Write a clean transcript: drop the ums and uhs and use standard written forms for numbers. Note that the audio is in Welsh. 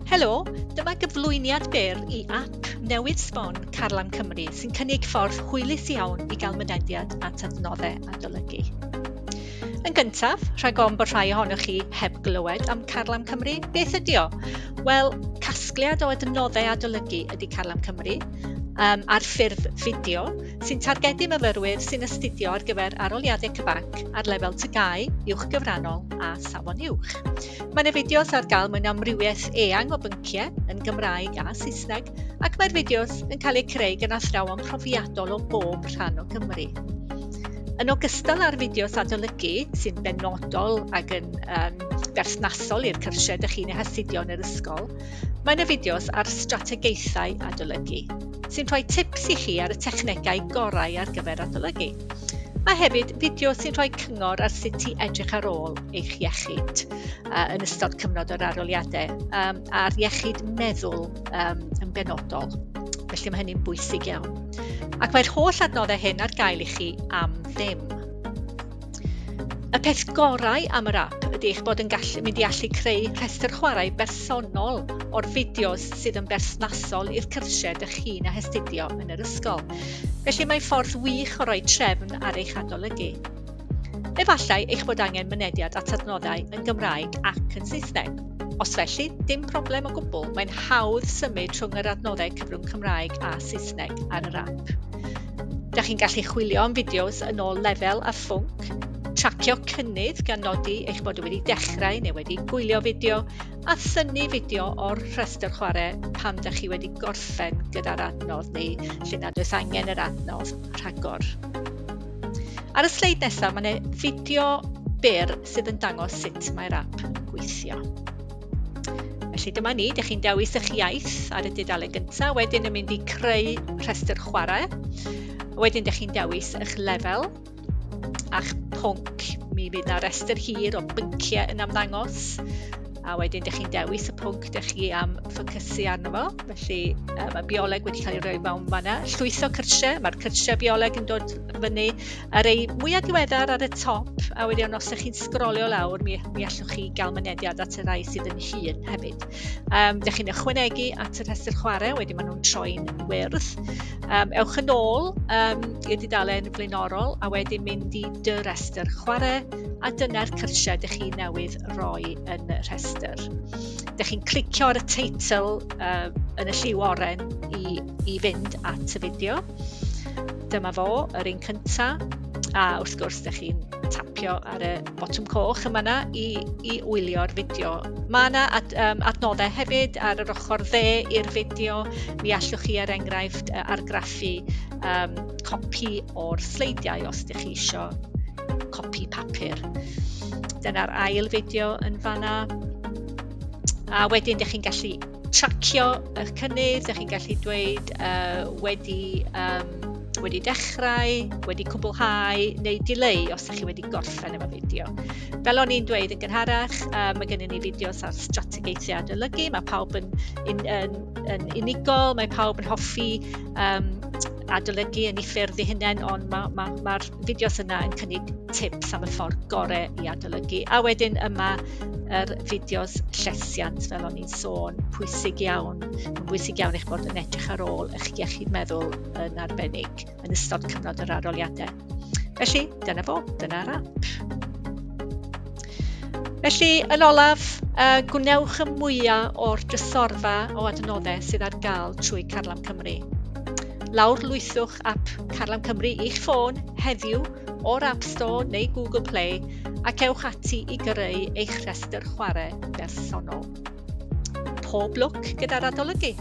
Helo, dyma gyflwyniad byr i ap newydd sbon Carlam Cymru sy'n cynnig ffordd hwylus iawn i gael mynediad at adnoddau adolygu. Yn gyntaf, rhag ofn bod rhai ohonoch chi heb glywed am Carlam Cymru, beth ydi o? Wel, casgliad o adnoddau adolygu ydy Carlam Cymru, um, ar ffurf fideo, sy'n targedu myfyrwyr sy'n astudio ar gyfer aroliadau CBAC ar lefel TGAU, uwch gyfrannol a safon uwch. Mae yna fideos ar gael mewn amrywiaeth eang o bynciau, yn Gymraeg a Saesneg, ac mae'r fideos yn cael eu creu gan athrawon profiadol o bob rhan o Gymru. Yn ogystal â'r fideos adolygu, sy'n benodol ac yn um, berthnasol i'r cyrsiau ydych chi'n eu hastudio yn yr ysgol, mae yna fideos ar strategaethau adolygu, sy'n rhoi tips i chi ar y technegau gorau ar gyfer adolygu. A hefyd fideo sy'n rhoi cyngor ar sut i edrych ar ôl eich iechyd uh, yn ystod cyfnod yr aroliadau, um, a'r iechyd meddwl um, yn benodol. Felly mae hynny'n bwysig iawn. Ac mae'r holl adnoddau hyn ar gael i chi am ddim. Y peth gorau am yr ap ydy eich bod yn gallu, mynd i allu creu rhestr chwarae bersonol o'r fideos sydd yn berthnasol i'r cyrsiau dych chi'n eu hastudio yn yr ysgol. Felly mae'n ffordd wych o roi trefn ar eich adolygu. Efallai eich bod angen mynediad at adnoddau yn Gymraeg ac yn Saesneg. Os felly, dim problem o gwbl, mae'n hawdd symud rhwng yr adnoddau cyfrwng Cymraeg a Saesneg ar yr ap. Da chi'n gallu chwilio am fideos yn ôl lefel a phwnc, tracio cynnydd gan nodi eich bod wedi dechrau neu wedi gwylio fideo, a thynnu fideo o'r rhestr chwarae pan da chi wedi gorffen gyda'r adnodd neu lle nad oes angen yr adnodd rhagor. Ar y sleid nesaf mae yna fideo byr sydd yn dangos sut mae'r ap yn gweithio. Felly dyma ni, dych chi'n dewis eich iaith ar y dudalen gyntaf, wedyn yn mynd i creu rhestr chwarae. Wedyn dych chi'n dewis eich lefel a'ch pwnc. Mi fydd na restr hir o bynciau yn ymddangos. A wedyn dych chi'n dewis y pwnc dych chi am ffocysu arno fo. Felly uh, mae bioleg wedi cael ei roi mewn fanna. Llwytho cyrsiau, mae'r cyrsiau bioleg yn dod fyny ar ei mwyaf diweddar ar y top, a wedyn os ydych chi'n sgrolio lawr, mi, mi allwch chi gael mynediad at y rhai sydd yn hŷn hefyd. Um, dych chi'n ychwanegu at y rhestr chwarae, wedyn maen nhw'n troi'n wyrdd. Um, ewch yn ôl um, i'r dudalen flaenorol a wedyn mynd i dy restr chwarae, a dyna'r cyrsiau dych chi newydd roi yn y rhestr. Dych chi'n clicio ar y teitl uh, yn y lliw oren i, i fynd at y fideo. Dyma fo, yr un cynta. A wrth gwrs, dych chi'n tapio ar y botwm coch yma yna i, i wylio'r fideo. Mae yna ad, um, adnoddau hefyd ar yr ochr dde i'r fideo. Mi allwch chi, er enghraifft, argraffu um, copi o'r sleidiau os ydych chi eisiau copi papur. Dyna'r ail fideo yn fanna. A wedyn, ydych chi'n gallu tracio eich cynnydd, ydych chi'n gallu dweud uh, wedi, um, wedi dechrau, wedi cwblhau neu dileu os ydych chi wedi gorffen efo fideo. Fel o'n i'n dweud yn gynharach, uh, mae gennym ni fideos ar strategaethau adolygu, mae pawb yn, yn, yn, yn unigol, mae pawb yn hoffi um, adolygu yn ei ffyrdd ei hunain, ond mae'r ma, ma, ma fideos yna yn cynnig tips am y ffordd gorau i adolygu. A wedyn yma yr fideos llesiant, fel o'n i'n sôn, pwysig iawn. Mae'n bwysig iawn eich bod yn edrych ar ôl eich iechyd meddwl yn arbennig yn ystod cyfnod yr aroliadau. Felly, dyna fo, dyna'r app. Felly, yn olaf, uh, gwnewch y mwyaf o'r drysorfa o adnoddau sydd ar gael trwy Carlam Cymru. Lawr lwythwch ap Carlam Cymru i'ch ffôn heddiw o'r App Store neu Google Play ac ewch ati i greu eich rhestr chwarae bersonol. Pob lwc gyda'r adolygu!